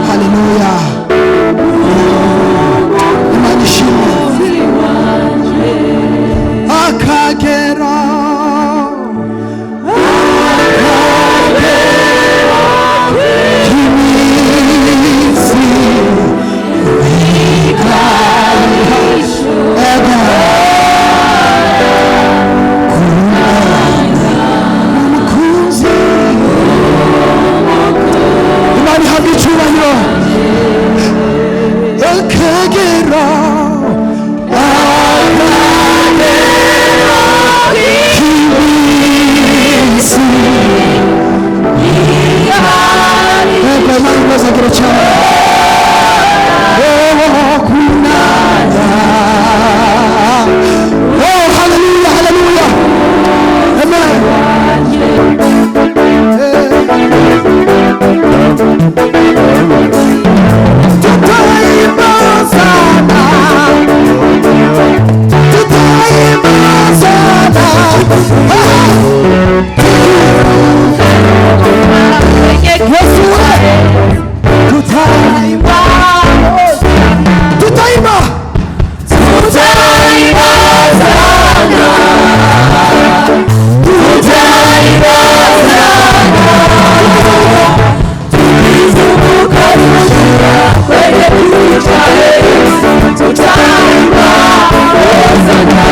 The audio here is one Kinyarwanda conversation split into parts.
Haleluya, Imana ishimwe. Akagera, akagera k'iminsi ega umukunzi. Imana ihabwa icyubahiro. Akagera, akagera k'iminsi. Ego, Imana ibazagira cyane. Oh, kunana. Oh, haleluya, haleluya, amen. Tutaimbazana, tutaimbazana. Yesu we, tutaimba, tutaimba, tutaimbazana, tutaimbazana, Tukizunguka dunia kwenye kiti cha enzi, tutaimba hosana.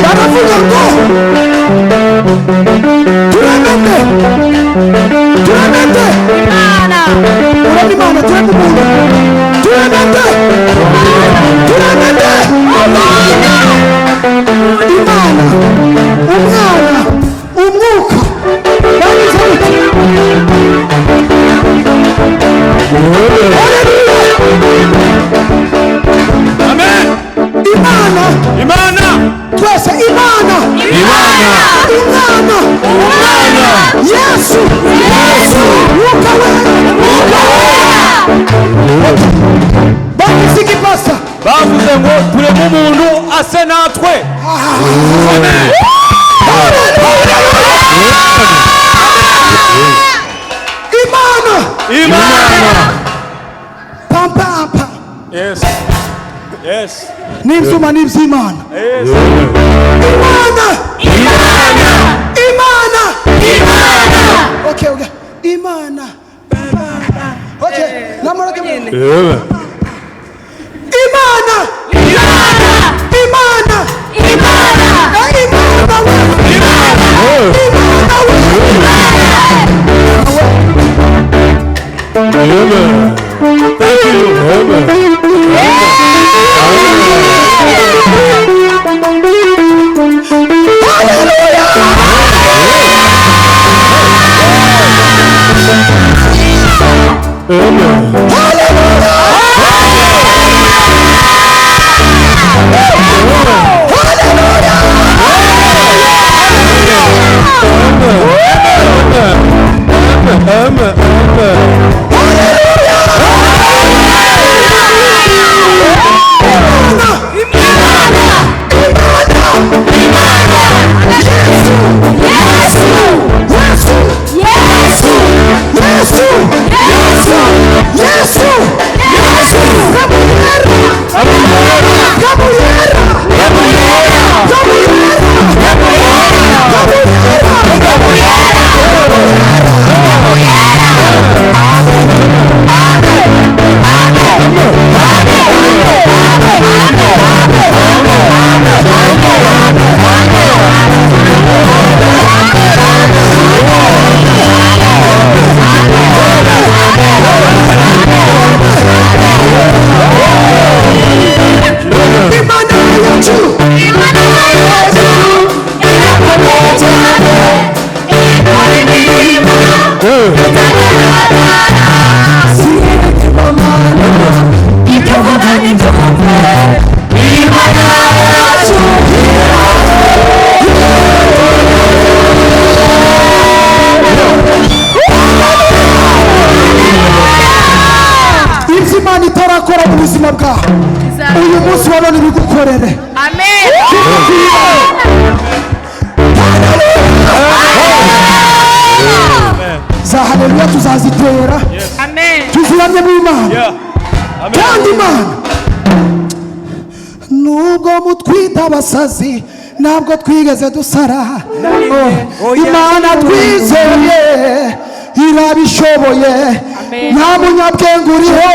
Baravuga ngo turemende, turemende. Imana. Urabona Imana, tureme umuntu, turemende, turemende. Imana, Umwana, Umwuka bagize bati haleluya. Amen. Imana, Imana. Twese Imana, Imana. Umwana, Umwana. Yesu, Yesu. Mwuka Wera. Mwuka Wera. Bagize iki, pasa? Bavuze ngo tureme umuntu ase natwe. Amen. Imana, Imana. Pampampa. Yes. N'ibyuma n'iby'Imana. Yes. Imana, Imana. Imana. Imana. Okay, Imana. Okay, namureke. Imana, Imana. Imana, Imana. Eh, Imana we. Imana. Imana we. Thank you. Yesu. Yesu, Yesu. Yesu, Yesu. Yesu. Yesu. Gabriela, Gabriela, Gabriela, Gabriela. Imana yacu. Imana yacu irakomeye cyane, ikora imirimo itagaragara. Ibyo uvuga ntibyumve. Imana yacu. Ibyo Imana itarakora mu buzima bwawe, uyu munsi wabona ibigukorere. Amen. Za haleluya tuzazitera. Amen. Tuziramye mu Imana. Yeah. Amen. Kandi Imana, nubwo mutwita abasazi, ntabwo twigeze dusara. Oh, Imana twizeye irabishoboye. Amen. Nta munyabwenge uriho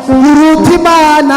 uruta Imana.